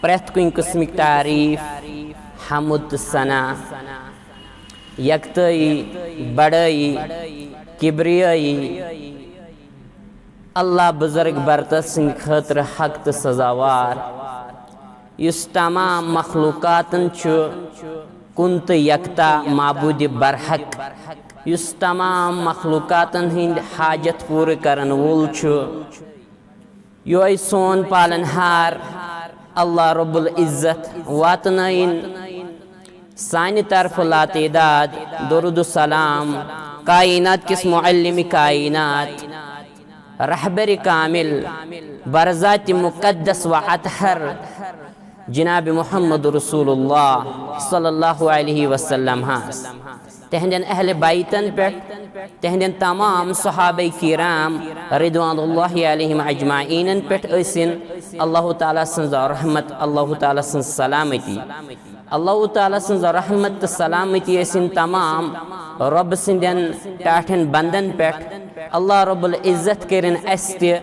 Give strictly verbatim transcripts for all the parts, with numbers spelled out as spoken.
پرٛٮ۪تھ کُنہِ قٕسمٕکۍ تعریٖف، حمد تہٕ ثنا، یکتٲیی، بڑٲیی، کبریٲیی، اللہ بزرگ برتر سٕنٛدِ خٲطرٕ حق تہٕ سزاوار، یُس تمام مخلوقاتن چھُ کُن تہٕ یکتا معبوٗدِ برحق، یُس تمام مخلوقاتن ہٕنٛدۍ حاجت پوٗرٕ کرن وول چھُ۔ یۄہے سون پالن ہار اللہ رب العزت واتنٲیِن سانہِ طرفہٕ لاتعداد درود و سلام کائنات کِس معلم کائنات، رہبر کامل، برذات مقدس و اطہر، جناب محمد رسول اللہ صلی اللہ علیہ وسلم ہس، تہندٮ۪ن اہل بیتن پٮ۪ٹھ، تہندٮ۪ن تمام صحابہ کرام رضوان اللہ علیہم اجمعینن پٮ۪ٹھ ٲسِن اللہ تعالیٰ سٕنٛز رحمت، اللہ تعالیٰ سٕنٛز سلامتی۔ اللہ تعالیٰ سٕنٛز رحمت تہٕ سلامتی ٲسِن تمام رۄب سٕنٛدٮ۪ن ٹاٹھٮ۪ن بندن پٮ۪ٹھ۔ اللہ رب العزت کٔرِن اَسہِ تہِ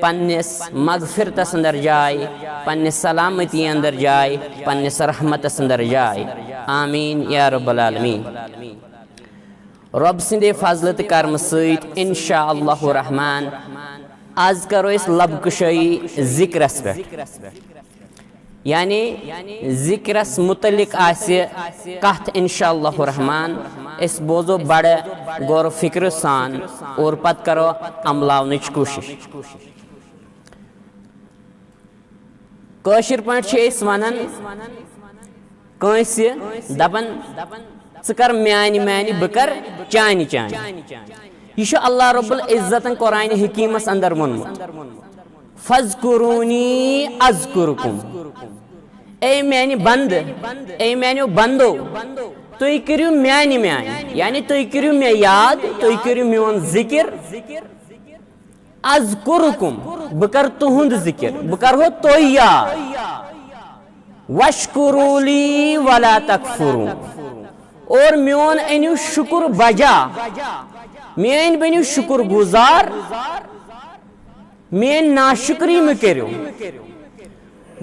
پننِس مغفرتس اندر جاے، پننِس سلامتی اندر جاے، پننِس رحمتس اندر جاے۔ آمین یا رب العالمین۔ رۄب سٕنٛدِ فضلہٕ تہٕ کرمہٕ سۭتۍ انشاء اللہ الرحمن آز کرو أسۍ لب کشٲیی ذکرس پٮ۪ٹھ۔ یعنی ذکرس متعلق آسہِ کتھ انشاء اللہ الرحمن، أسۍ بوزو بڑٕ غور و فکر سان اور پتہٕ کرو عملاونٕچ کوٗشش۔ کٲشِر پٲٹھۍ چھِ أسۍ ونان کٲنٛسہِ، دپان، "ژٕ کر میانہِ میانہِ، بہٕ کر چانہِ چانہِ۔" یہِ چھُ اللہ رب العزتن قرآن حکیمس اندر ووٚنمُت، "فاذکرونی اذکرکم۔" اے میانہِ بندٕ، اے میانیو بندو، تُہۍ کٔرِو میانہِ میانہِ، یعنی تُہۍ کٔرِو مےٚ یاد، تُہۍ کٔرِو میون ذکر۔ اذکرکم، بہٕ کرٕ تُہُنٛد ذکر، بہٕ کرہو تُہۍ یاد۔ واشکروا لی ولا تکفرون، اور میون أنِو شکر بجا، میٲنۍ بٔنِو شکر گزار، میٲنۍ ناشکری مہٕ کٔرِو۔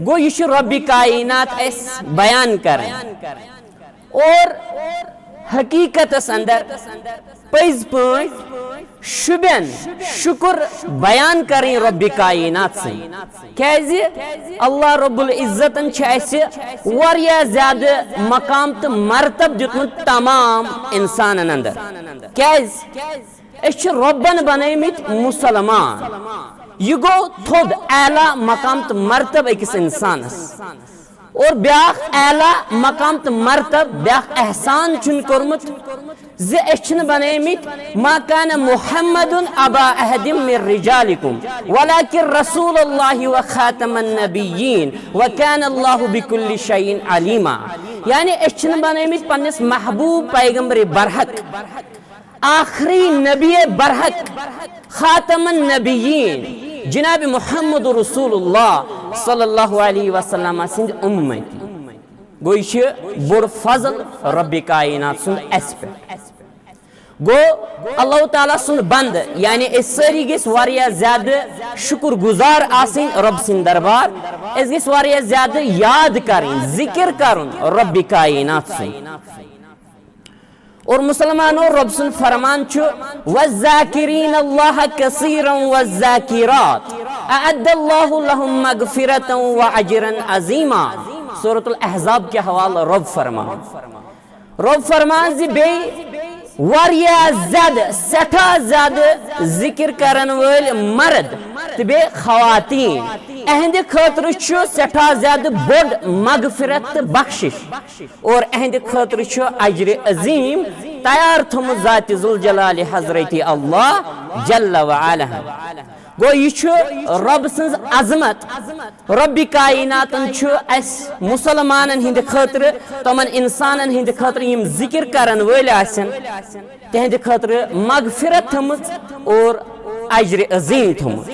گوٚو، یہِ چھُ رۄبِ کائنات اَسہِ بیان کران۔ اور حقیقتس اندر پٔزۍ پٲٹھۍ شُبٮ۪ن شُکر بیان کرٕنۍ رۄبِ کائنات سٕنٛدۍ۔ کیازِ اللہ رب العزتن چھِ اَسہِ واریاہ زیادٕ مقام تہٕ مرتب دیُتمُت تمام انسانن اندر۔ کیازِ؟ أسۍ چھِ رۄبن بنٲومٕتۍ مُسلمان۔ یہِ گوٚو تھوٚد اعلیٰ مقام تہٕ مرتبہٕ أکِس انسانس۔ اور بیاکھ اعلیٰ مقام تہٕ مرتبہٕ، بیاکھ احسان چھُن کوٚرمُت زِ أسۍ چھِنہٕ بنٲومٕتۍ، "ما کان محمد ابا احد من رجالکم ولکن رسول اللہ و خاتم النبیین و کان اللہ بکل شیء علیما"۔ یعنی أسۍ چھِنہٕ بنٲومٕتۍ پننِس محبوب پیغمبر برحق، آخری نبی برحق، خاتم النبیین، جناب محمد رسول اللہ صلی اللہ علیہ وسلم سٕنٛدۍ اُمتی۔ گوٚو، یہِ چھُ بوٚڑ فضل رۄبِ کائنات سُنٛد اَسہِ پٮ۪ٹھ۔ گوٚو، اللہ تعالیٰ سُنٛد بندٕ، یعنی أسۍ سٲری گٔژھۍ واریاہ زیادٕ شُکر گُزار آسٕنۍ رۄب سٕنٛدِ دربار۔ أسۍ گٔژھۍ واریاہ زیادٕ یاد کرٕنۍ، ذکر کرُن رۄبِ کائنات سُنٛد۔ اور مسلمانو، رۄب سُنٛد فرمان چھُ، "والذاکرین اللہ کثیرا والذاکرات اعد اللہ لہم مغفرتا واجرا عظیما"۔ سورۃ الاحزاب کہِ حوالہٕ رۄب فرمان۔ رۄب فرمان زِ بیٚیہِ واریاہ زیادٕ، سٮ۪ٹھاہ زیادٕ ذکر کرن وٲلۍ مرد تہٕ بیٚیہِ خواتین، اہندِ خٲطرٕ چھُ سٮ۪ٹھاہ زیادٕ بوٚڑ مغفرت تہٕ بخشش۔ اور اہندِ خٲطرٕ چھُ اجر عظیم تیار تھوٚمُت ذاتِ ذوالجلالِ حضرتِ اللہ جل و علا۔ گوٚو، یہِ چھُ رۄب سٕنٛز عظمت۔ رۄبِ کائناتن چھُ اَسہِ مسلمانن ہٕنٛدِ خٲطرٕ، تِمن انسانن ہٕنٛدِ خٲطرٕ یِم ذکر کرن وٲلۍ آسن، تِہنٛدِ خٲطرٕ مغفرت تھٲومٕژ اور اجر عظیم تھوٚومُت۔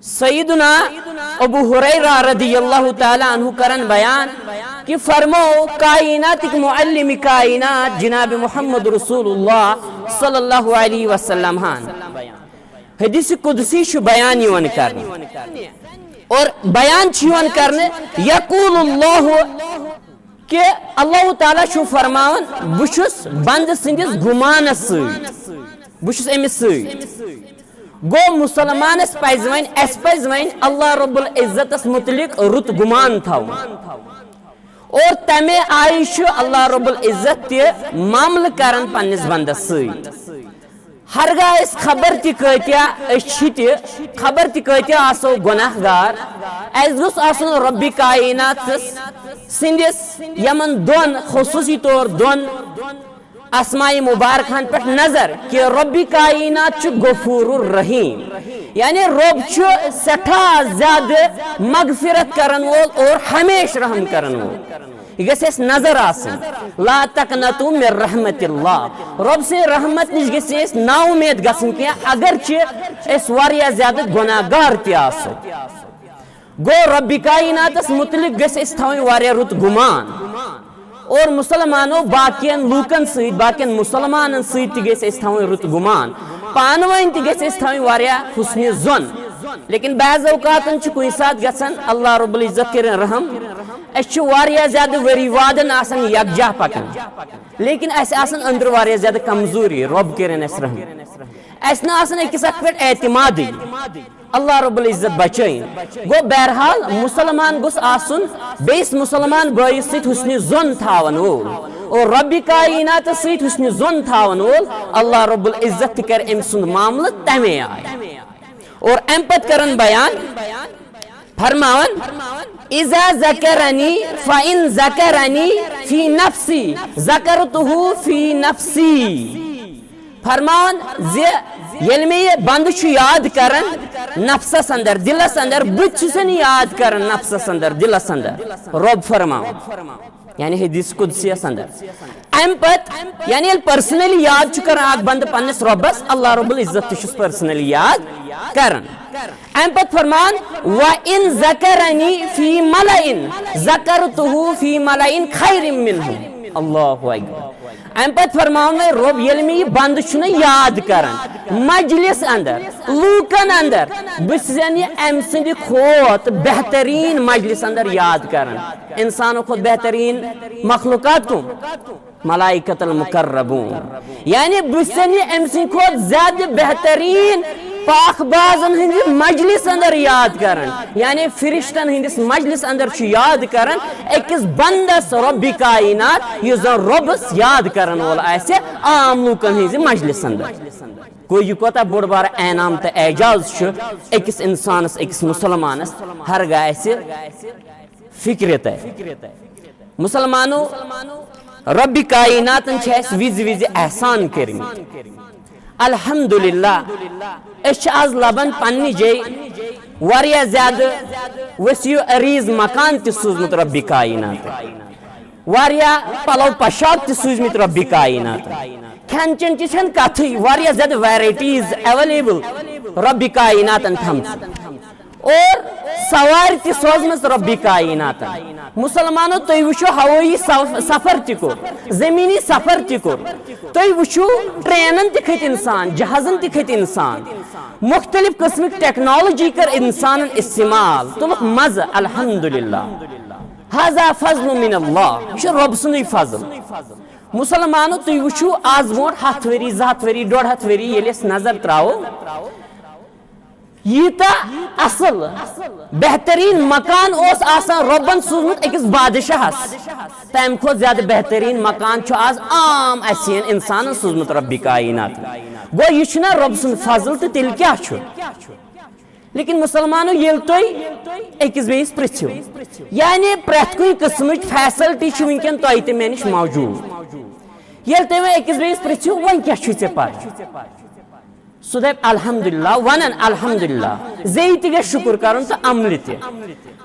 سیدنا ابو ہریرہ رضی اللہ تعالیٰ عنہ کرن بیان کہ فرمو کائناتک معلم کائنات جناب محمد رسول اللہ صلی اللہ علیہ وسلم ہن۔ حدیث قدسی چھُ بیان یِوان کرنہٕ۔ اور بیان چھُ یِوان کرنہٕ، یقول اللہ، کہِ اللہ تعالیٰ چھُ فرماوان، بہٕ چھُس بندٕ سٕنٛدِس گُمانس سۭتۍ، بہٕ چھُس أمِس سۭتۍ۔ گوٚو، مُسلمانس پزِ وۄنۍ، اسہِ پزِ وۄنۍ اللہ رب العزتس متعلق رُت گُمان تھاوُن۔ اور تمے آیہِ چھُ اللہ رب العزت تہِ معاملہٕ کران پننِس بندس سۭتۍ۔ ہرگاہ أسۍ خبر تہِ کۭتیاہ أسۍ چھِ تہِ، خبر تہِ کۭتیاہ آسو گۄناہ گار، اسہِ گوٚژھ آسُن رۄبِ کایناتس سٕنٛدِس یِمن دۄن، خصوٗصی طور دۄن اسماء مبارکہن پٮ۪ٹھ نظر، کہِ رۄبِ کاینات چھُ غفور الرحیم، یعنی رۄب چھُ سٮ۪ٹھاہ زیادٕ مغفرت کرن وول اور ہمیشہ رحم کرن وول۔ یہِ گژھِ اَسہِ نظر آسٕنۍ۔ لا تقنطوا من رحمت اللہ۔ رۄب سٕنٛدِ رحمت نِش گژھِ اَسہِ نا اُمید گژھٕنۍ کینٛہہ، اگرچہِ أسۍ واریاہ زیادٕ گۄناہ گار تہِ آسو۔ گوٚو، رۄبِ کایناتس متعلق گژھِ اَسہِ تھاوٕنۍ واریاہ رُت گُمان۔ اور مُسلمانو باقین لوٗکن سۭتۍ، باقین مُسلمانن سۭتۍ تہِ گژھِ اَسہِ تھاوٕنۍ رُت گُمان۔ پانہٕ ؤنۍ تہِ گژھِ اَسہِ تھاوٕنۍ واریاہ حسنِ ظن۔ لیکن بعض اوقاتن چھُ کُنہِ ساتہٕ گژھان، اللہ رب العزت کٔرِن رحم، أسۍ چھِ واریاہ زیادٕ ؤری وادن آسان یکجاہ پکان، لیکن اسہِ آسان أنٛدرٕ واریاہ زیادٕ کمزوری، رۄب کٔرِن اسہِ رحم۔ اسہِ نہٕ آسان أکِس اکھ پٮ۪ٹھ اعتمادٕے، اللہ رب العزت بچٲیِن۔ گوٚو، بہرحال، مُسلمان گوٚژھ آسُن بیٚیِس مُسلمان بٲیِس سۭتۍ حسنِ ظن تھاون وول اور رۄبِ کایناتس سۭتۍ حسنِ ظن تھاون وول۔ اللہ رب العزت تہِ کرِ أمۍ سُنٛد معاملہٕ تمے آیہِ۔ اور امہِ پتہٕ کرن بیان، فرماوان، اذا ذکرنی فان ذکرنی فی نفسی ذکرتہ فی نفسی۔ فرماوان زِ ییٚلہِ مےٚ یہِ بندٕ چھُ یاد کران نفسس اندر، دلس اندر، بہٕ تہِ چھُسن یاد کران نفسس اندر، دلس اندر، رۄب فرماوان۔ یعنی حدیث قدسیس اندر۔ امہِ پتہٕ، یعنی ییٚلہِ personally یاد چھُ کران اکھ بندٕ پننِس رۄبس، اللہ رب العزت تہِ چھُس personally یاد کران۔ امہِ پتہٕ فرمان، وَإِن ذَكَرَنِي فِي مَلَإٍ ذَكَرْتُهُ فِي مَلَإٍ خَيْرٍ مِنْهُمْ۔ اللہ اکبر۔ امہِ پتہٕ فرماوان وۄنۍ رۄب، ییٚلہِ مےٚ یہِ بندٕ چھُنہ یاد کران مجلس اندر، لوٗکن اندر، بہٕ چھُسن یہِ أمۍ سٕنٛدِ کھۄتہٕ بہتریٖن مجلس اندر یاد کران۔ انسانو کھۄتہٕ بہتریٖن مخلوقات کم؟ ملائکۃ المقربون۔ یعنی بہٕ چھُسن یہِ أمۍ سٕنٛدِ کھۄتہٕ زیادٕ بہتریٖن پاک بازن ہٕنٛدِ مجلس اندر یاد کران، یعنی فرشتن ہٕنٛدِس مجلس اندر چھُ یاد کران أکِس بندس رۄبِ کاینات، یُس زن رۄبس یاد کرن وول آسہِ عام لوٗکن ہٕنٛزِ مجلس اندر۔ گوٚو، یہِ کوتاہ بوٚڑ بارٕ انعام تہٕ اعجاز چھُ أکِس انسانس، أکِس مسلمانس، ہرگاہ اسہِ فکرِ ترِ۔ مسلمانو، رۄبِ کایناتن چھِ اسہِ وِزِ وِزِ احسان کٔرمٕتۍ۔ الحمدللہ، أسۍ چھِ آز لبان پننہِ جایہِ واریاہ زیادٕ وسیع عریض مکان تہِ سوٗزمُت رۄبِ کایناتن۔ واریاہ پلو پۄشاک تہِ سوٗزمٕتۍ رۄبِ کایناتن۔ کھٮ۪ن چٮ۪ن چہِ چھنہٕ کتھٕے، واریاہ زیادٕ varieties available رۄبِ کایناتن تھٲمژٕ۔ اور سوارِ تہِ سوزمٕژ رۄبِ کایناتن۔ مسلمانو، تُہۍ وٕچھِو، ہوٲیی سف-، سفر تہِ کوٚر، زمینی سفر تہِ کوٚر۔ تُہۍ وٕچھِو، ٹرینن تہِ کھٔتۍ انسان، جہازن تہِ کھٔتۍ انسان۔ مختلف قسمٕچ technology کٔر انسانن استعمال، تُلُکھ مزٕ، الحمدللہ۔ هذا فضل من اللہ، یہِ چھُ رۄب سُنٛدُے فضل۔ مسلمانو، تُہۍ وٕچھِو، آز برونٛٹھ ہتھ ؤری، زٕ ہتھ ؤری، ڈۄڈ ہتھ ؤری ییٚلہِ أسۍ نظر ترٛاوو، ییٖتاہ اصل، بہتریٖن مکان اوس آسان رۄبن سوٗزمُت أکِس بادشاہس، تمہِ کھۄتہٕ زیادٕ بہتریٖن مکان چھُ آز عام اسہِ ہِوٮ۪ن انسانن سوٗزمُت رۄبِ کاینات۔ گوٚو، یہِ چھُنہ رۄب سُنٛد فضل تہٕ تیٚلہِ کیٛاہ چھُ؟ لیکن مسلمانو، ییٚلہِ تُہۍ أکِس بیٚیِس پرٛژھِو، یعنی پرٛٮ۪تھ کُنہِ قٕسمٕچ facility چھِ وٕنکٮ۪ن تۄہہِ تہٕ مےٚ نِش موجوٗد۔ ییٚلہِ تُہۍ وۄنۍ أکِس بیٚیِس پرٛژھِو، وۄنۍ کیٛاہ چھُے ژےٚ پَرُن؟ سُہ دَپہِ، "الحمدللہ"، وَنان الحمدللہ، زیٚیہِ تہِ گژھِ شُکُر کَرُن تہٕ عملہِ تہِ۔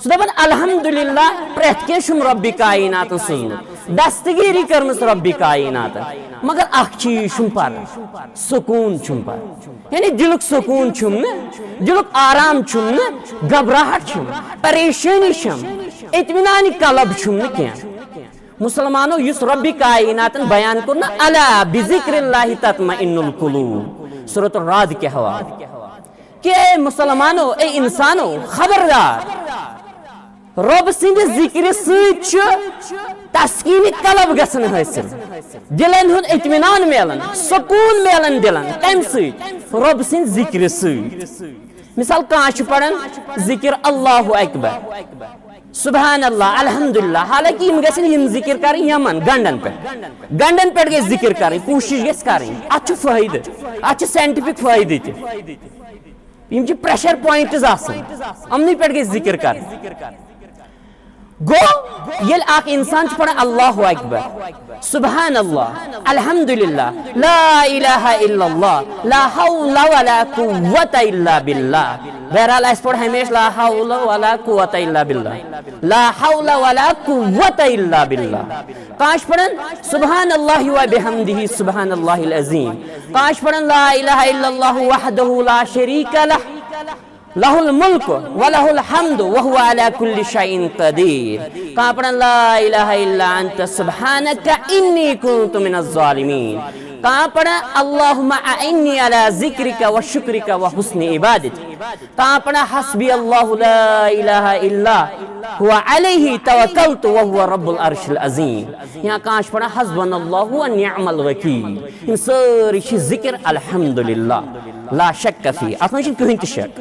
سُہ دَپان، "الحمدللہ، پرٛٮ۪تھ کینٛہہ چھُم رۄبِ کایناتَن سوٗزمُت، دستگیٖری کٔرمٕژ رۄبِ کایناتَن، مگر اَکھ چیٖز چھُم پَرُن، سکوٗن چھُم پَرُن۔" یعنی دِلُک سکوٗن چھُم نہٕ، دِلُک آرام چھُم نہٕ، گھبراہٹ چھُم، پریشٲنی چھَم، اطمینانِ قلب چھُم نہٕ کینٛہہ۔ مسلمانو، یُس رۄبِ کایناتن بیان کوٚر نا، "الا بذکر اللہ تطمئن القلوب"، سورۃ الرعد کہِ حوالہٕ، کہ اے مسلمانو، اے انسانو، خبردار، رۄب سٕنٛدِ ذِکرِ سۭتۍ چھُ تسکیٖنِ قلب گژھان حٲصِل، دِلن ہُنٛد اطمینان میلان، سکوٗن میلان دِلن۔ کَمہِ سۭتۍ؟ رۄب سٕنٛدِ ذِکرِ سۭتۍ۔ مثال، کانٛہہ چھُ پران ذِکر اللہ اکبر، سبحان اللہ، الحمدللہ، حالانکہ یِم گژھن یِم ذِکر کرٕنۍ یمن گنڈن پٮ۪ٹھ، گنڈن پٮ۪ٹھ گژھِ ذِکر کرٕنۍ، کوٗشِش گژھِ کرٕنۍ۔ اتھ چھُ فٲیدٕ، اتھ چھُ scientific فٲیدٕ تہِ۔ یِم چھِ pressure points آسان، یِمنٕے پٮ۪ٹھ گژھِ ذِکر کرٕنۍ۔ گوٚو، ییٚلہِ اکھ انسان چھُ پران اللہ اکبر، سبحان اللہ، الحمدللہ، لا الہ الا اللہ، لا حول ولا قوت الا باللہ۔ بہرحال، اسہِ پوٚر ہمیشہِ لا حول ولا قوت الا باللہ، لا حول ولا قوت الا باللہ۔ کانٛہہ چھُ پران سبحان اللہ و بحمدہ، سبحان اللہ العظیم۔ کانٛہہ چھُ پران لا الہ الا اللہ وحدہ لا شریک لہ، لہ الملک و لہ الحمد و هو علی کل شیء قدیر۔ کانٛہہ پران لا الہ الا انت سبحانک انی کنت من الظالمین۔ کانٛہہ پران اللہم اعنی علی ذکرک و شکرک و حسن عبادتک۔ کانٛہہ پران حسبی اللہ لا الہ الا هو علیہ توکلت و هو رب العرش العظیم۔ یا کانٛہہ چھُ پران حسبنا اللہ و نعم الوکیل۔ یِم سٲری چھِ ذِکر الحمدللہ، لا شک فی، اتھ منٛز چھُنہٕ کٕہٕنۍ تہِ شک۔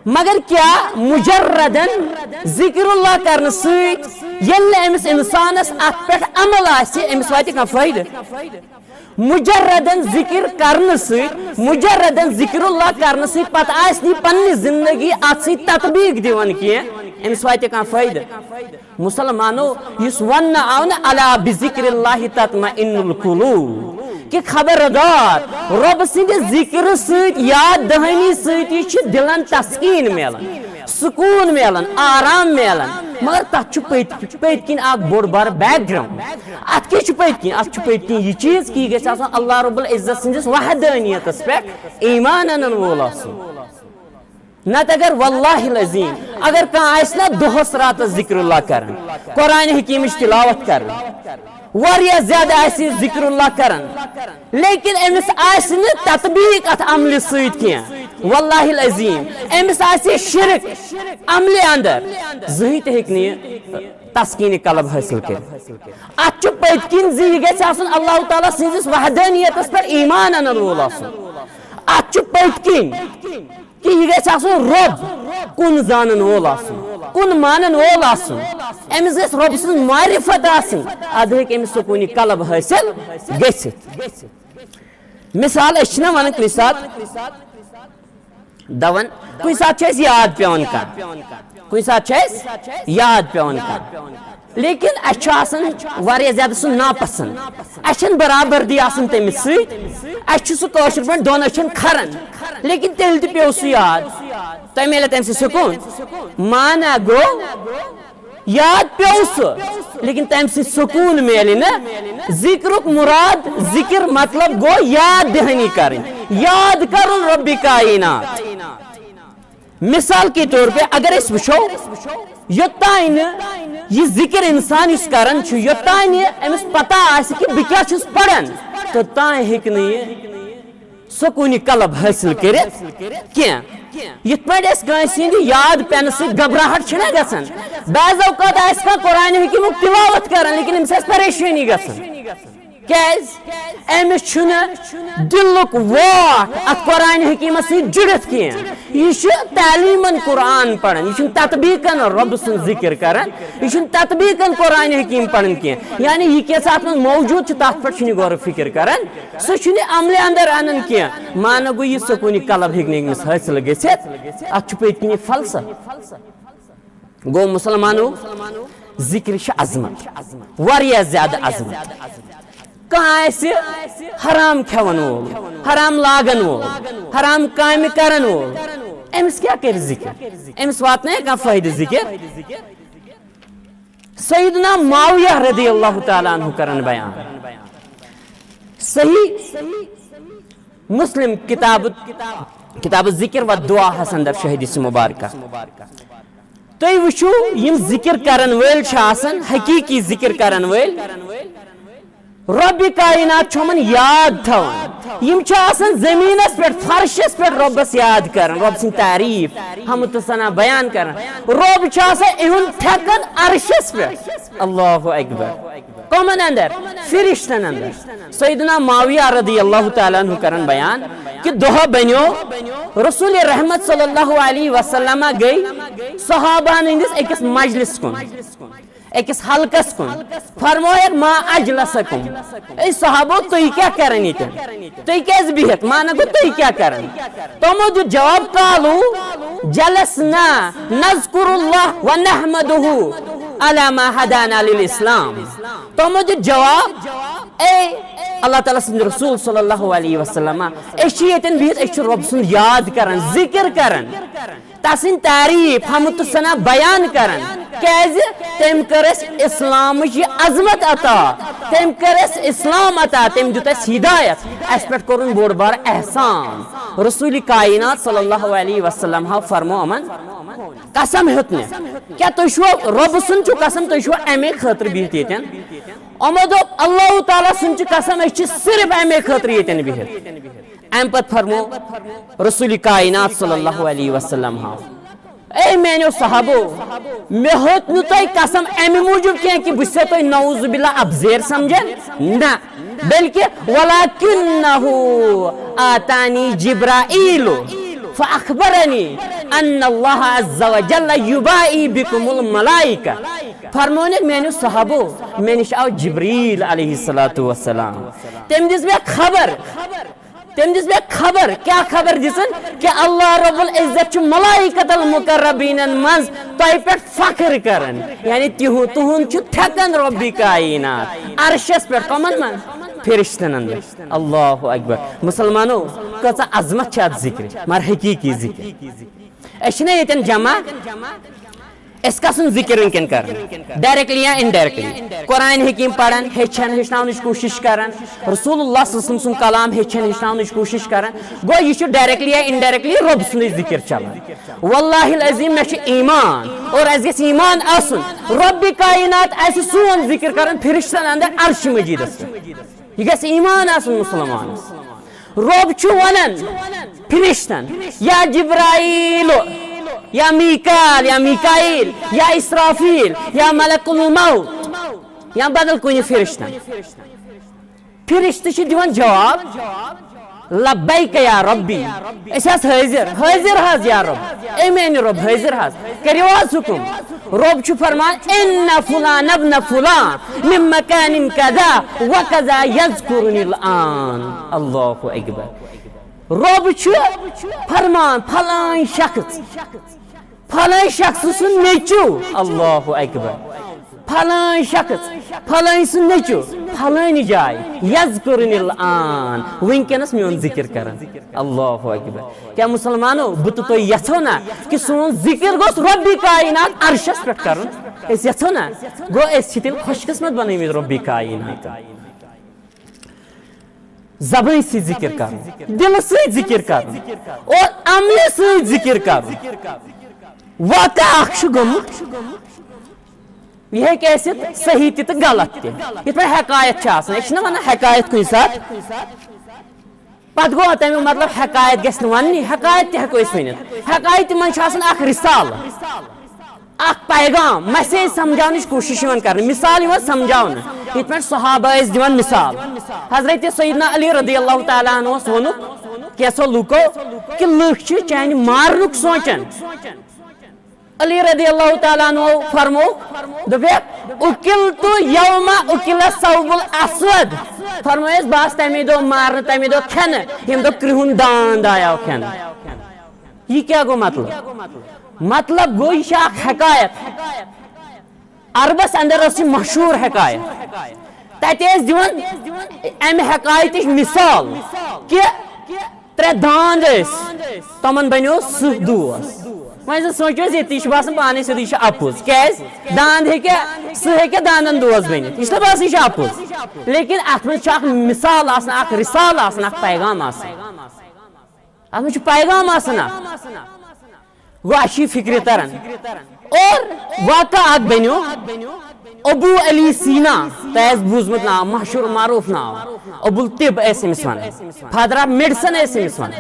مگر کیا مجردن ذکر اللہ کرنہٕ سۭتۍ، ییٚلہِ نہٕ أمِس انسانس اتھ پٮ۪ٹھ عمل آسہِ، أمِس واتہِ کانٛہہ فٲیدٕ؟ مجردن ذکر کرنہٕ سۭتۍ، مجردن ذکر اللہ کرنہٕ سۭتۍ پتہٕ آسہِ نہٕ یہِ پننہِ زندگی اتھ سۭتۍ تطبیق دِوان کینٛہہ، أمِس واتہِ کانٛہہ فٲیدٕ؟ مسلمانو، یُس وننہٕ آو نہ، الا بذکر اللہ تطمئن القلوب، کہ خبردار، رۄب سٕنٛدِ ذِکرٕ سۭتۍ، یاد دہانی سۭتی چھِ دِلن تسکیٖن میلان، سکوٗن میلان، آرام میلان۔ مگر تتھ چھُ پٔتۍ پٔتۍ کِنۍ اکھ بوٚڑ بار background۔ اتھ کیٛاہ چھُ پٔتۍ کِنۍ؟ اتھ چھُ پٔتۍ کِنۍ یہِ چیٖز کہِ یہِ گژھِ آسُن اللہ رب العزت سٕنٛدِس وحدانیتس پٮ۪ٹھ ایمان انن وول آسُن۔ نتہٕ اگر واللہ العظیم، اگر کانٛہہ آسہِ نا دۄہس راتس ذکر اللہ کران، قرآن حکیمٕچ تلاوت کران، واریاہ زیادٕ آسہِ ذکر اللہ کران، لیکن أمِس آسہِ نہٕ تطبیق اتھ عملہِ سۭتۍ کینٛہہ، واللہ العظیم، أمِس آسہِ شرک عملہِ اندر، زٕہٕنۍ تہِ ہیٚکہِ نہٕ یہِ تسکیٖن قلب حٲصِل کٔرِتھ۔ اتھ چھُ پٔتۍ کِنۍ زِ یہِ گژھِ آسُن اللہ تعالیٰ سٕنٛزِس وحدانیتس پٮ۪ٹھ ایمان انن وول آسُن۔ اتھ چھُ پٔتۍ کِنۍ کہِ یہِ گژھِ آسُن رۄب کُن زانن وول آسُن، کُن مانن وول آسُن۔ أمِس گژھِ رۄب سٕنٛز معرفت آسٕنۍ، ادٕ ہیٚکہِ أمِس سکوٗنِ قلب حٲصِل گٔژھِتھ۔ مثال، أسۍ چھِنہ ونان کُنہِ ساتہٕ، دپان، کُنہِ ساتہٕ چھُ اَسہِ یاد پٮ۪وان کانٛہہ، کُنہِ ساتہٕ چھُ اَسہِ یاد پٮ۪وان کانٛہہ۔ لیکن اَسہِ چھُ آسان واریاہ زیادٕ سُہ ناپسنٛد۔ اَسہِ چھَنہٕ برابردی آسان تٔمِس سۭتۍ۔ اَسہِ چھُ سُہ کٲشِر پٲٹھۍ دۄن أچھَن کھَران۔ لیکن تیٚلہِ تہِ پیوٚو سُہ یاد۔ تۄہہِ میلہِ تَمہِ سۭتۍ سکوٗن؟ مانا گوٚو، یاد پیوٚو سُہ، لیکن تَمہِ سۭتۍ سکوٗن میلہِ نہٕ۔ ذِکرُک مُراد، ذِکر مطلب گوٚو یاد دِہٲنی کَرٕنۍ، یاد کَرُن رۄبِ کائنات۔ مثال کے طور پہ اگر أسۍ وٕچھو، یوٚتام نہٕ یہِ ذِکر اِنسان یُس کَران چھُ، یوٚتام نہٕ أمِس پتہ آسہِ کہِ بہٕ کیٛاہ چھُس پَران، توٚتام ہیٚکہِ نہٕ یہِ سکوٗنِ قلب حٲصِل کٔرِتھ کینٛہہ۔ یِتھ پٲٹھۍ اَسہِ کٲنٛسہِ ہِنٛدِ یاد پٮ۪نہٕ سۭتۍ گھبراہٹ چھِنہ گژھان، بعض اوقات آسہِ کانٛہہ قرآنِ حکیٖمُک تِلاوت کَران، لیکن أمِس آسہِ پریشٲنی گژھان۔ کیٛازِ؟ أمِس چھُنہٕ دِلُک واٹھ اَتھ قرآنِ حکیٖمَس سۭتۍ جُڑِتھ کینٛہہ۔ یہِ چھُ تعلیٖمَن قرآن پَران، یہِ چھُنہٕ تطبیٖقَن رۄبہٕ سُنٛد ذِکِر کَران، یہِ چھُنہٕ تطبیٖقَن قرآنِ حکیٖم پَران کینٛہہ۔ یعنی یہِ کیٛاہ سا اَتھ منٛز موجوٗد چھُ، تَتھ پٮ۪ٹھ چھُنہٕ یہِ غور و فِکر کَران، سُہ چھُنہٕ یہِ عملہِ اَندَر اَنان کینٛہہ۔ مانا گوٚو، یہِ سکوٗنِ قلب ہیٚکہِ نہٕ أمِس حٲصِل گٔژھِتھ۔ اَتھ چھُ پٔتۍ کِنۍ یہِ فلسفہٕ۔ گوٚو مسلمانو، ذِکرِ چھِ عظمت، واریاہ زیادٕ عظمت۔ کانٛہہ آسہِ حرام کھٮ۪وَن وول، حرام لاگَن وول، حرام کامہِ کَرَن وول، أمِس کیٛاہ کَرِ ذِکِر؟ أمِس واتنایہِ کانٛہہ فٲیدٕ ذِکِر؟ سیدنا معاویہ رضی اللہ تعالیٰ عنہ کرن بیان۔ صحیح مسلم کتاب، کتاب ذکر و دعا ہس اندر چھُ حدیث مبارکہ۔ تُہۍ وٕچھِو، یِم ذکر کرن وٲلۍ چھِ آسان، حقیقی ذکر کرن وٲلۍ، رۄبِ کائنات چھُ یِمن یاد تھاوان۔ یِم چھِ آسان زٔمیٖنَس پٮ۪ٹھ، فرشَس پٮ۪ٹھ رۄبَس یاد کران، رۄب سٕنٛز تعریٖف، حمد تہٕ ثنا بیان کران۔ رۄب چھُ آسان یِہُنٛد تھٮ۪کان عرشَس پٮ۪ٹھ۔ اللہ اکبر۔ کَمَن اندر؟ فرشتن اندر۔ سیدنا معاویہ رضی اللہ تعالیٰ عنہ کران بیان کہِ دۄہ بنیو، رسول رحمت صلی اللہ علیہ وسلم گٔے صحابہن ہٕنٛدِس أکِس مجلس کُن، أکِس حلقس کُن۔ فرمووُکھ، "ما اجلسکم"، اے صحابو، تُہۍ کیٛاہ کران ییٚتٮ۪ن؟ تُہۍ کیٛازِ بِہِتھ؟ معنی گوٚو، تُہۍ کیٛاہ کران؟ تِمو دیُت جواب، "قالوا جلسنا نذکر اللہ و نحمدہ علی ما ہدانا للاسلام"۔ تِمو دیُت جواب، اے اللہ تعالیٰ سٕنٛدِ رسول صلی اللہ علیہ وسلم، أسۍ چھِ ییٚتٮ۪ن بِہِتھ، أسۍ چھِ رۄب سُنٛد یاد کران، ذِکِر کران، تسٕنٛدۍ تعریٖف، حمد تہٕ ثنا بیان کران۔ کیٛازِ؟ تٔمۍ کٔر اَسہِ اِسلامٕچ یہِ عظمت عطا، تٔمۍ کٔر اَسہِ اِسلام عطا، تٔمۍ دیُت اَسہِ ہدایت، اَسہِ پٮ۪ٹھ کوٚرُن بوٚڑ بار احسان۔ رسول کائنات صلی اللہ علیہ وسلم ہا فرمو یِمن، قسم ہیوٚت مےٚ، کیٛاہ تُہۍ چھُوا رۄبہٕ سُنٛد چھُ قسم، تُہۍ چھُوا اَمے خٲطرٕ بِہِتھ ییٚتٮ۪ن؟ یِمو دوٚپ، اللہ تعالیٰ سُنٛد چھُ قسم، أسۍ چھِ صرف اَمے خٲطرٕ ییٚتٮ۪ن بِہِتھ۔ اَمہِ پتہٕ فرمو رسول کائنات صلی اللہ علیہ وسلم ہا، اے میانیو صحابو، مےٚ ہیوٚت نہٕ تۄہہِ قسم اَمہِ موٗجوٗب کینٛہہ کہِ بہٕ چھُسا تۄہہِ نعوذ باللہ اپزیر سمجھان؟ نہ، بلکہ ولکنہ آتانی جبرائیل فاخبرنی ان اللہ عز وجل یبائی بکم الملائکہ۔ فرمونکھ میانیو صحابو، مےٚ نِش آو جبریل علیہ الصلوۃ والسلام، تٔمۍ دِژ مےٚ خبر، تٔمۍ دِژ مےٚ خبر۔ کیٛاہ خبر دِژٕن؟ کہِ اللہ رب العزت چھُ ملائکۃ المقربینن منٛز تۄہہِ پٮ۪ٹھ فخر کران، یعنی تِہُنٛد، تُہُنٛد چھُ تھٮ۪کان رۄبِ کائنات عرشس پٮ۪ٹھ۔ کَمن منٛز؟ فرشتن اندر۔ اللہ اکبر۔ مسلمانو، کۭژاہ عظمت چھِ اتھ ذِکرِ، مگر حقیٖقی ذِکر۔ أسۍ چھِنہ ییٚتٮ۪ن جمع، أسۍ کس سُنٛد ذِکر وٕنکٮ۪ن کران؟ ڈائریکٹلی یا انڈائریکٹلی؟ قرآن حکیم پران، ہیٚچھان، ہیٚچھناونٕچ کوٗشِش کران، رسول اللہ صلی اللہ علیہ وسلم سُنٛد کلام ہیٚچھان، ہیٚچھناونٕچ کوٗشِش کران۔ گوٚو، یہِ چھُ ڈائریکٹلی یا انڈائریکٹلی رۄب سُنٛدُے ذِکر چلان۔ واللہ العظیم، مےٚ چھُ ایمان، اور اَسہِ گژھِ ایمان آسُن، رۄبِ کائنات آسہِ سون ذِکر کران فرشتن اندر عرشِ مجیدس پٮ۪ٹھ۔ یہِ گژھِ ایمان آسُن مسلمانس۔ رۄب چھُ ونان فرشتن، یا جبرائیل، یا میکال، یا میکائیل، یا اسرافیل، یا ملک الموت، یا بدل کُنہِ فرشتن۔ فرشتہٕ چھِ دِوان جواب، لبیک یا ربی، أسۍ حظ حٲضِر، حٲضِر حظ یا رب، اے میانہِ رب حٲضِر حظ، کٔرِو حظ حُکُم۔ رۄب چھُ فرمان، ان فلان ابن فلان من مکان کذا و کذا یذکرنی الان۔ اللہ اکبر۔ رۄب چھُ فرمان، فلان شخص، فلان شخص سُنٛد نیٚچو، اللہ اکبر، فلان شخص، فلان سُنٛد نیٚچو، فلٲنہِ جایہِ، یذکرنی الان، وٕنکیٚنس میون ذِکر کران۔ اللہ اکبر۔ کیٛاہ مسلمانو، بہٕ تہٕ تُہۍ یژھو نا کہِ سون ذِکر گوٚژھ رۄبِ کائنات عرشس پٮ۪ٹھ کرُن؟ أسۍ یژھو نا؟ گوٚو، أسۍ چھِ تیٚلہِ خۄش قسمت بنٲومٕتۍ رۄبِ کائنات۔ زبٲنۍ سۭتۍ ذِکر کرُن، دِلہٕ سۭتۍ ذِکر کرُن، اور عملہِ سۭتۍ ذِکر کرُن۔ واقعہ اکھ چھُ گوٚمُت، یہِ ہیٚکہِ ٲسِتھ صحیح تہِ تہٕ غلط تہِ۔ یِتھ پٲٹھۍ حکایت چھِ آسان، أسۍ چھِنہ ونان حکایت کُنہِ ساتہٕ، پتہٕ گوٚو تمیُک مطلب حکایت گژھِ نہٕ وننی، حکایت تہِ ہٮ۪کو أسۍ ؤنِتھ۔ حکایتہِ منٛز چھُ آسان اکھ رسالہٕ، اکھ پیغام، میسیج سمجھاونٕچ کوٗشِش یِوان کرنہٕ، مثال یِوان سمجھاونہٕ۔ یِتھ پٲٹھۍ صحابہ ٲسۍ دِوان مثال، حضرت سیدنا علی رضی اللہ تعالیٰ عنہ اوس ووٚنُکھ کینٛژھو لوٗکو کہِ لُکھ چھِ چانہِ مارنُک سونٛچان۔ علی رضی اللہ تعالیٰ عنہ فرموو، دوٚپُکھ، "اُکِلتُ یوم اُکِل ثوب الاسود"، فرموو اَسہِ، "بہٕ آس تَمے دۄہ مارنہٕ، تَمے دۄہ کھٮ۪نہٕ، ییٚمہِ دۄہ کرٛہُن داند آیاو کھٮ۪نہٕ۔" یہِ کیٛاہ گوٚو مطلب؟ مطلب گوٚو، یہِ چھِ اکھ حکایت۔ عربس اندر ٲس یہِ مشہوٗر حکایت۔ تتہِ ٲسۍ دِوان امہِ حکایتٕچ مثال کہِ ترٛےٚ داند ٲسۍ، تِمن بنیو سٕہہ دوس۔ وۄنۍ زن سونٛچو أسۍ، ییٚتہِ چھُ باسان پانے سیوٚدُے، یہِ چھُ اپُز۔ کیازِ؟ داند ہیٚکیٛاہ، سٕہہ ہیٚکیٛاہ داندن دوس بٔنِتھ؟ یہِ چھُنہ باسان یہِ چھُ اپُز؟ لیکن اتھ منٛز چھُ اکھ مثال آسان، اکھ رسالہٕ آسان، اکھ پیغام آسان۔ اتھ منٛز چھُ پیغام آسان اکھ۔ گوٚو، اَسہِ چھِ یہِ فِکرِ تران۔ اور واقعہ اکھ بنیو، ابو علی سینا، تۄہہِ آسہِ بوٗزمُت ناو، مشہوٗر معروٗف ناو، ابو الطب ٲسۍ أمِس ونان، father of medicine ٲسۍ أمِس ونان۔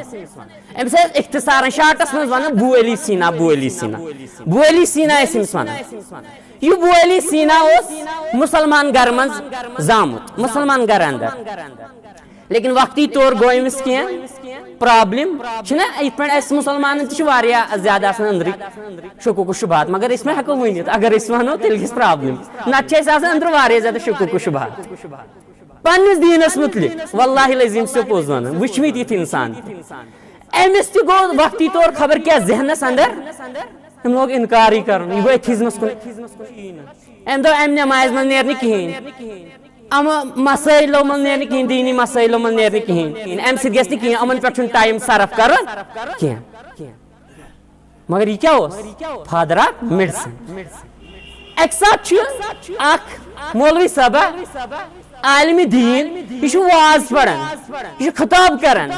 أمِس ٲسۍ اختصارن، شارٹس منٛز ونان بو علی سینا، بو علی سینا، بو علی سینا ٲسۍ أمِس ونان۔ یہِ بو علی سینا اوس مُسلمان گرٕ منٛز زامُت، مُسلمان گرٕ اندر۔ لیکن وقتی طور گوٚو أمِس کینٛہہ problem۔ چھِنہ یِتھ پٲٹھۍ اَسہِ مُسلمانن تہِ چھِ واریاہ زیادٕ آسان أنٛدرٕکۍ شکوک و شبہات، مگر أسۍ ما ہٮ۪کو ؤنِتھ؟ اگر أسۍ وَنو، تیٚلہِ گژھِ problem، نتہٕ چھِ اَسہِ آسان أنٛدرٕ واریاہ زیادٕ شکوک و شبہات پننِس دیٖنس مُتعلِق۔ واللہ العظیم چھُسو پوٚز وَنان، وٕچھمٕتۍ یِتھۍ اِنسان۔ أمِس تہِ گوٚو وقتی طور خبر کیٛاہ ذہنس اندر، أمۍ لوگ انکارٕے کرُن، یہِ گوٚو atheismس کُن۔ أمۍ دوٚپ، امہِ نمازِ منٛز نیرِ نہٕ کِہیٖنۍ، امہِ مسٲیلو منٛز نیرِ نہٕ کِہیٖنۍ، دیٖنی مسٲیلو منٛز نیرِ نہٕ کِہیٖنۍ، امہِ سۭتۍ گژھِ نہٕ کِہیٖنۍ، یِمن پٮ۪ٹھ چھُنہٕ time صرف کرُن کینٛہہ۔ مگر یہِ کیٛاہ اوس؟ Father of medicine۔ اکہِ ساتہٕ چھُ اکھ مولوی صٲبہ، عالمِ دیٖن، یہِ چھُ واز پران، یہِ چھُ خطاب کران،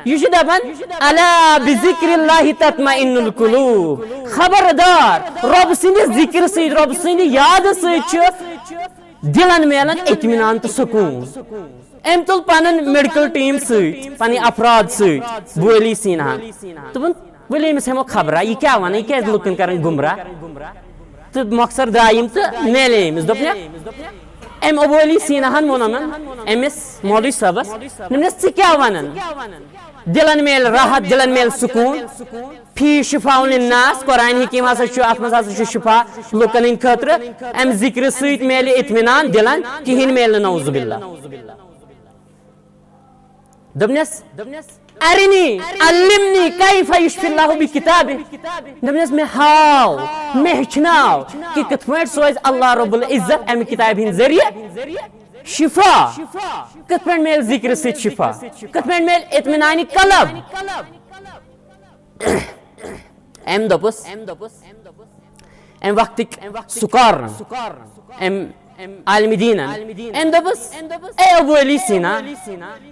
یہِ چھُ دپان، "الا بذکر اللہ تطمئن القلوب"، خبردار، رۄب سٕنٛدِ ذکرٕ سۭتۍ، رۄب سٕنٛدِ یادٕ سۭتۍ چھُ دِلن میلان اطمینان تہٕ سکوٗن۔ أمۍ تُل پنُن medical team سۭتۍ، پنٕنۍ افراد سۭتۍ، بو علی سیناہن۔ دوٚپُن، "ؤلِو أمِس ہٮ۪مو خبرا، یہِ کیٛاہ ونان، یہِ کیٛازِ لُکن کران گمراہ؟" تہٕ مۄخصر درٛاے یِم تہٕ میلے أمِس۔ دوٚپُن، أمۍ ابو علی سیناہن ووٚن یِمن، أمِس مولوی صٲبس، دوٚپنس، "ژٕ کیٛاہ ونان؟ دِلن میلہِ راحت، دِلن میلہِ سکوٗن، فی شفاء للناس، قرآن حکیم ہسا چھُ، اتھ منٛز ہسا چھُ شفا لُکن ہٕنٛدِ خٲطرٕ، امہِ ذکرٕ سۭتۍ میلہِ اطمینان دِلن، کِہیٖنۍ میلہِ نہٕ، نعوذ باللہ۔" دوٚپنس، "ارنی، علمنی، کیف یشفی اللہ بکتابہ۔" دوٚپنس، "مےٚ ہاو، مےٚ ہیٚچھناو کہِ کِتھ پٲٹھۍ سوزِ اللہ رب العزت امہِ کتابہِ ہٕنٛدِ ذٔریعہٕ شفا، کِتھ پٲٹھۍ میلہِ ذکرٕ سۭتۍ شفا، کِتھ پٲٹھۍ میلہِ اطمینان قلب۔" أمۍ دوٚپُس، امہِ وقتٕکۍ سکارن، امہِ عالمِ دیٖنن، أمۍ دوٚپُس، "اے ابو علی سینا،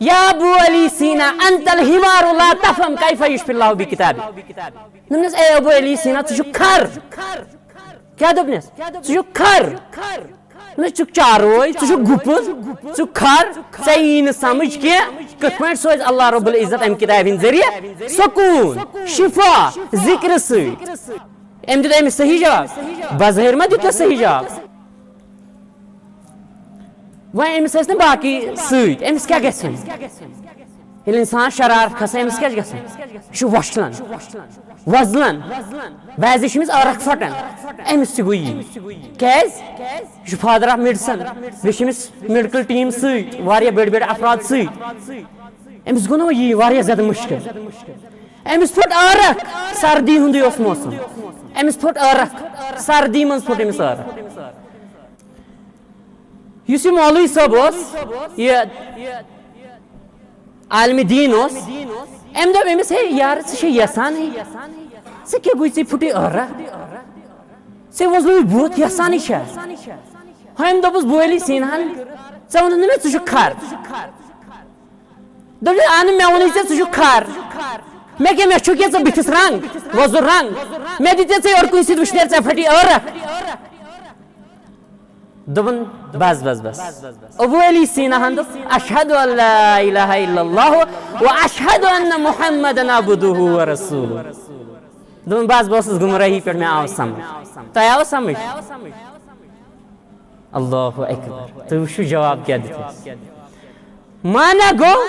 یا ابو علی سینا، انت الحمار لا تفهم کیف یشفی اللہ بکتابہ۔" دوٚپنس، "اے ابو علی سینا، ژٕ چھُکھ کھر۔" کیٛاہ دوٚپنس؟ "ژٕ چھُکھ کھر۔" دوٚپنس، "ژٕ چھُکھ چاروے، ژٕ چھُکھ گُپُن، ژٕ چھُکھ کھر، ژےٚ یی نہٕ سمجھ کینٛہہ، کِتھ پٲٹھۍ سوزِ اللہ رب العزت امہِ کتابہِ ہٕنٛدِ ذٔریعہٕ سکوٗن، شفا، ذکرٕ سۭتۍ؟" أمۍ دیُت أمِس صحیح جواب؟ بظٲہِر ما دیُت أمِس صحیح جواب؟ وۄنۍ أمِس ٲسۍ نہٕ باقٕے سۭتۍ، أمِس کیٛاہ گژھِ وۄنۍ؟ ییٚلہِ اِنسان شرارت کھسان، أمِس کیٛاہ چھُ گژھان؟ یہِ چھُ وۄشلان، وۄزلان، بعضی چھِ أمِس عٲرق پھٹان، أمِس تہِ گوٚو یی۔ کیٛازِ؟ یہِ چھُ father of medicine، بیٚیہِ چھِ أمِس medical team سۭتۍ، واریاہ بٔڑۍ بٔڑۍ افراد سۭتۍ۔ أمِس گوٚو نہ وۄنۍ یی واریاہ زیادٕ مُشکِل۔ أمِس پھوٚٹ عٲرق، سردی ہُنٛدُے اوس موسم۔ أمِس پھوٚٹ عٲرق، سردی منٛز پھوٚٹ أمِس عٲرق۔ یُس یہِ مولوی صٲب اوس، یہِ عالمِ دیٖن اوس، أمۍ دوٚپ أمِس، "ہے یار، ژٕ چھے یژھانٕے، ژٕ کیٛاہ گوٚے، ژےٚ پھُٹُے عٲرق؟ ژےٚ وۄزلووُے بُتھ، یژھانٕے چھا؟" ہُمۍ دوٚپُس، "بو علی سینا ہن، ژےٚ ووٚنُتھ نہٕ مےٚ ژٕ چھُکھ کھر؟" دوٚپُن، "اہن، مےٚ ووٚنُے ژےٚ، ژٕ چھُکھ کھر۔ مےٚ کیٛاہ، مےٚ چھُ کیٛاہ ژےٚ بٕتھِس رنٛگ، وۄزُل رنٛگ؟ مےٚ دِژے ژےٚ یورٕ کُنہِ سۭتۍ وٕشنیر، ژےٚ پھٹی عٲرق؟" دوٚپُن، "بس، بس، بس۔" ابو علی سینا ہن دوٚپ، "اشہد ان لا الہ الا اللہ و اشہد ان محمدا عبدہ و رسولہ۔" دوٚپُن، "بس، بہٕ اوسُس گمراہی پٮ۪ٹھ، مےٚ آو سمجھ۔" تۄہہِ آو سمجھ؟ اللہ اکبر۔ تُہۍ وٕچھِو جواب کیٛاہ دیُت اَسہِ۔ معنہ گوٚو،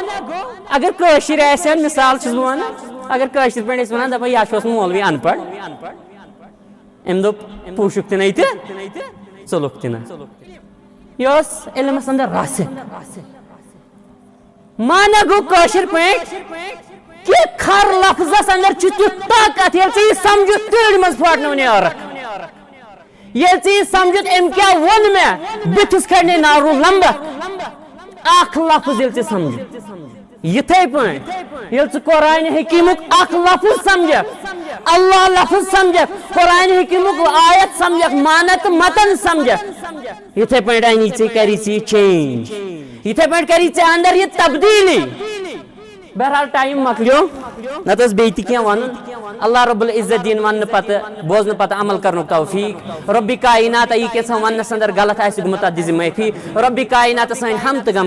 اگر کٲشِر آسہِ ہن، مثال چھُس بہٕ وَنان، اگر کٲشِر پٲٹھۍ ٲسۍ وَنان، دَپان، "یہِ ہا چھُ اوسمُت مولوی ان پڑھ۔" أمۍ دوٚپ، "پوٗشُک تہِ نَے تہٕ ژوٚلُکھ تہِ نہ۔" یہِ اوس علمَس اندر راسخ۔ معنہ گوٚو کٲشِر پٲٹھۍ کہِ کھر لفظس اندر چھُ تیُتھ طاقت، ییٚلہِ ژٕ یہِ سمجھُتھ، تۭرِ منٛز پھاٹناوُن یہِ عٲرق۔ ییٚلہِ ژٕ یہِ سمجھُتھ، أمۍ کیٛاہ ووٚن مےٚ، بٕتھِس کھڑنے نارو لمبکھ۔ اکھ لفظ ییٚلہِ ژٕ سمجھُتھ، یِتھے پٲٹھۍ ییٚلہِ ژٕ قرآن حکیمُک اکھ لفظ سمجھکھ، اللہ لفظ سمجھکھ، قرآن حکیمُک آیت سمجھکھ، معنی تہٕ متن سمجھکھ، یِتھے پٲٹھۍ اَنی ژےٚ، کری ژےٚ یہِ change، یِتھے پٲٹھۍ کری ژےٚ اندر یہِ تبدیلی۔ بہرحال ٹائم مۄکلیو، نتہٕ ٲس بیٚیہِ تہِ کینٛہہ وَنُن۔ اللہ رب العزت دِیِن وَننہٕ پتہٕ، بوزنہٕ پتہٕ عمل کرنُک توفیق۔ رب کائنات، یہِ کینٛژھا وَننَس اندر غلط آسہِ گوٚمُت، تَتھ دِژ معٲفی۔ رب کائنات سٲنۍ ہم تہٕ غم